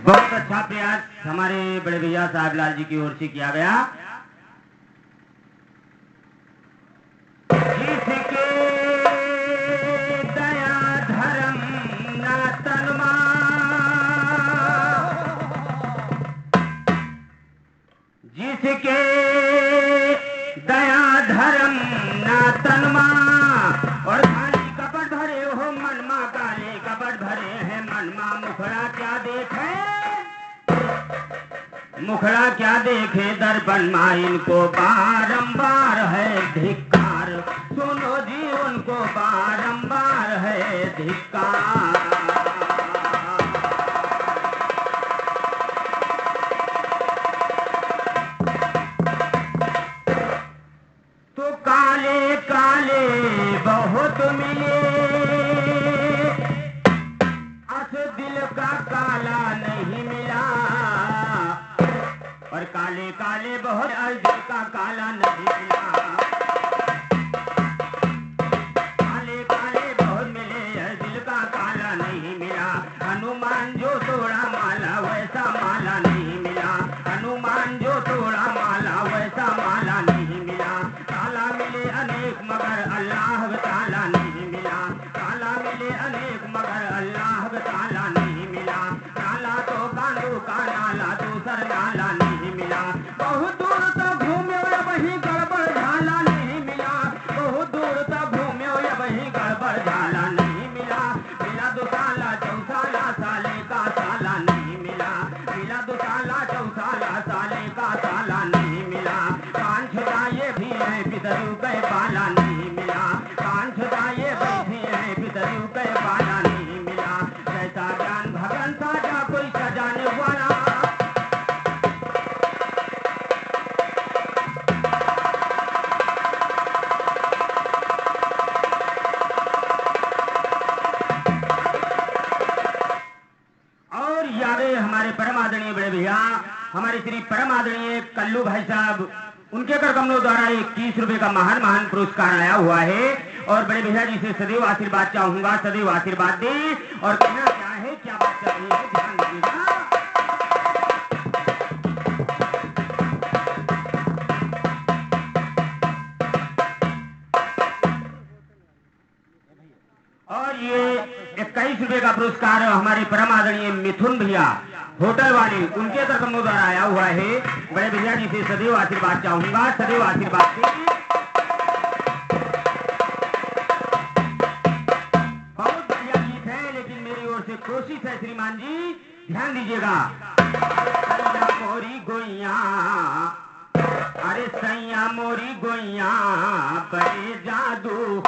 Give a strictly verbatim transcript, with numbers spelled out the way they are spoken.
बहुत अच्छा प्रयास हमारे बड़े भैया साहब लाल जी की ओर से किया गया। जिसके दया धर्म ना तनमा, जिसके दया धर्म ना तनमा, और खाली कपट भरे हो मनमा, खाली कपट भरे हैं मनमा, मुखड़ा क्या देखे, मुखड़ा क्या देखे दर्पण मा, इनको बारंबार है धिक्कार। सुनो जी, उनको बारंबार है धिक्कार। तो काले काले बहुत मिले, अस दिल का काला नहीं मिला। और काले काले बहुत, अस दिल का काला नहीं मिला। काले काले बहुत मिले, अस दिल का काला नहीं मिला। हनुमान जो तोड़ा माला, वैसा माला नहीं मिला। हनुमान जो तोड़ा माला, वैसा माला नहीं मिला। ताला मिले अनेक मगर अल्लाह का ताला नहीं मिला। ताला मिले अनेक मगर अल्लाह का ताला नहीं मिला। ताला तो कांदू का नाला, दूसर नाला नहीं मिला। बहुत दूर तक घूमे, वही गड़बड़ झाला नहीं मिला। बहुत दूर तक घूमे, वही गड़बड़ झाला नहीं मिला। मिला दुसाला चौसाला, साले का साला नहीं मिला। मिला दुसाला चौसाला, साले का साला नहीं मिला। पाँच छुटा ये भी है, पितरू के पाला नहीं मिला। पाँच छुटा ये भी है, पितरू के पाला नहीं मिला। जैसा ज्ञान भगन साजा, कोई सजाने वाला। और यारे हमारे परम आदरणीय बड़े भैया, हमारे श्री परम आदरणीय कल्लू भाई साहब, उनके कर कमलों द्वारा इक्कीस रुपए का महान महान पुरस्कार आया हुआ है। और बड़े भैया जी से सदैव आशीर्वाद चाहूंगा, सदैव आशीर्वाद दें। और कहना क्या है, क्या बात चल रही है, ध्यान दीजिएगा। और ये इक्कीस रुपए का पुरस्कार हमारे परम आदरणीय मिथुन भैया, होटल वाले, उनके तरफ द्वारा आया हुआ है। बड़े भैया जी से सदैव आशीर्वाद चाहूंगा, सदैव आशीर्वाद दें। बहुत बढ़िया गीत है, लेकिन मेरी ओर से कोशिश है श्रीमान जी, ध्यान दीजिएगा। सैया मोरी गोइया, अरे सैया मोरी गोइया, बड़े जादू